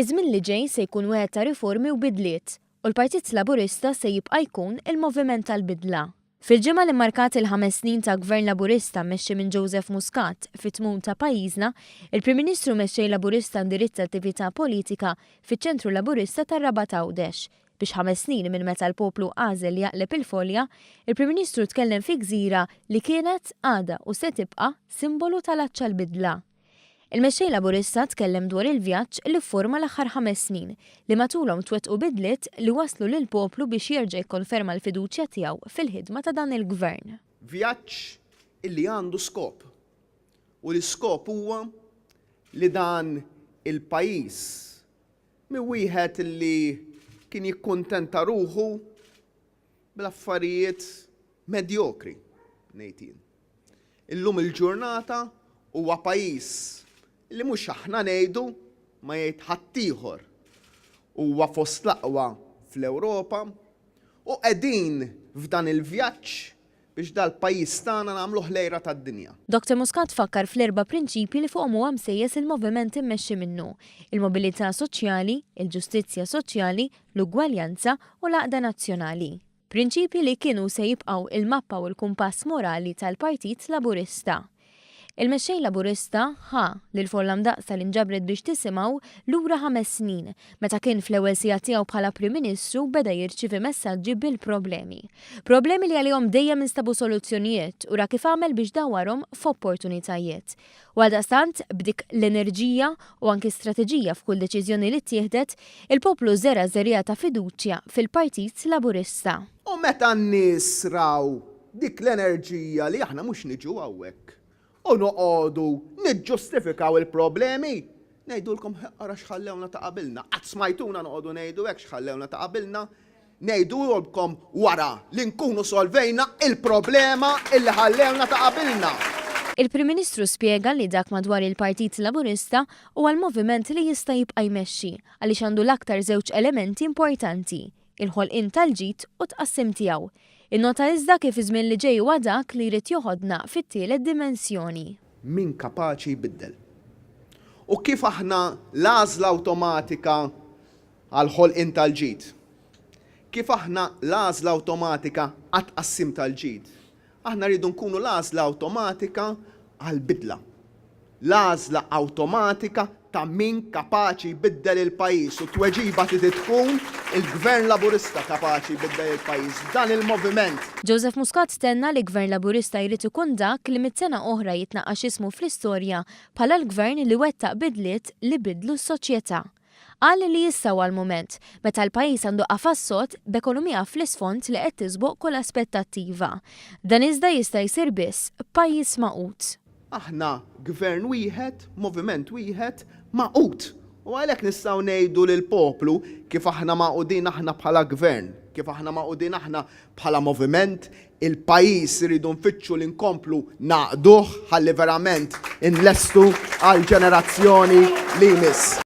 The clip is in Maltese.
Iż-żmien li ġej se jkun wieħed ta' riformi u bidliet, u l-Partit Laburista se jibqa' jkun il-moviment tal-bidla. Fil-ġimgħa li mmarkat il-ħames snin ta' Gvern Laburista mmexxi minn Joseph Muscat fit-tmun ta' pajjiżna, il-Prim Ministru Mexxej Laburista indirizza attività politika fiċ-Ċentru Laburista tar-Rabat Għawdex. Biex ħames snin minn meta l-poplu għażel li jaqleb il-folja, il-Prim Ministru tkellem fi gżira li kienet, għadha u se tibqa' simbolu tal-għatx għall-bidla. Il-Mexxej Laburista tkellem dwar il-vjaġġ li fforma l-aħħar ħames snin, li matulhom twettqu bidliet li wasslu lill-poplu biex jerġa' jikkonferma l-fiduċja tiegħu fil-ħidma ta' dan il-Gvern. Vjaġġ illi għandu skop, u l-iskop huwa li dan il-pajjiż minn wieħed li kien jikkuntenta ruħu bl-affarijiet medjokri, ngħid jien. Illum il-ġurnata huwa pajjiż li mhux aħna ngħidu ma jgħid ħaddieħor huwa fost l-aqwa fl-Ewropa u qegħdin f'dan il-vjaġġ biex dal-pajjiż tagħna nagħmluh l-għira tad-dinja. Doctor Muscat fakkar fl-erba' prinċipji li fuqhom huwa msejjes il-moviment immexxi minnu, il-mobilità soċjali, il-ġustizzja soċjali, l-ugwaljanza u l-għaqda nazzjonali. Prinċipji li kienu u se jibqgħu il-mappa u l-kumpass morali tal-Partit Laburista. Il-Mexxej Laburista ħa lill-folla mdaqqsa li nġabret biex tisimgħu lura ħames snin, meta kien fl-ewwel siegħa tiegħu bħala Prim Ministru beda jirċievi messaġġi bil-problemi. Problemi li għalihom dejjem instabu soluzzjonijiet u ra kif għamel biex dawwarhom f'opportunitajiet. U għaldaqstant, b'dik l-enerġija u anki strateġija f'kull deċiżjoni li ttieħdet, il-poplu żera' żerriegħa ta' fiduċja fil-Partit Laburista. U meta n-nies raw dik l-enerġija li aħna mhux niġu hawnhekk u noqogħdu niġġustifikaw il-problemi, ngħidulkom ara x'ħallewna ta' qabilna. Qatt smajtuna noqogħdu ngħidu hekk x'ħallewna ta' qabilna? Ngħidulkom wara li nkunu solvejna il-problema illi ħallewna ta' qabilna. Il-Prim Ministru spjega li dak madwar il-Partit Laburista huwa l-moviment li jista' jibqa' jmexxi għaliex għandu l-aktar żewġ elementi importanti, il-ħolqien tal-ġid u t-tqassim tiegħu. Innota iżda kif iż-żmien li ġej huwa dak li jrid joħodna fit-tielet dimensjoni. Min kapaċi jbiddel. U kif aħna l-għażla awtomatika għall-ħolqien tal-ġid. Kif aħna l-għażla awtomatika għat-tqassim tal-ġid, aħna rridu nkunu l-għażla awtomatika għall-bidla. L-għażla awtomatika ta' min kapaċi jbiddel il-pajjiż u t-tweġiba trid tkun il-Gvern Laburista kapaċi jbiddel il-pajjiż. Dan il-moviment. Joseph Muscat tenna li Gvern Laburista jrid ikun dak li mitt sena oħra jitnaqqax ismu fl-istorja bħala l-Gvern li wettaq bidliet li biddlu s-soċjetà. Qal li issa huwa l-mument, meta l-pajjiż għandu qafas sod b'ekonomija fl-isfond li qed tisboq kull aspettattiva. Dan iżda jista' jsir biss b'pajjiż magħqud. Aħna Gvern wieħed, moviment wieħed, magħqud. U għalhekk nistgħu ngħidu lill-poplu kif aħna magħqudin aħna bħala Gvern, kif aħna magħqudin aħna bħala moviment, Il-pajjiż irridu nfittxu li nkomplu ngħaqqduh ħalli verament inlestu għall-ġenerazzjoni li jmiss.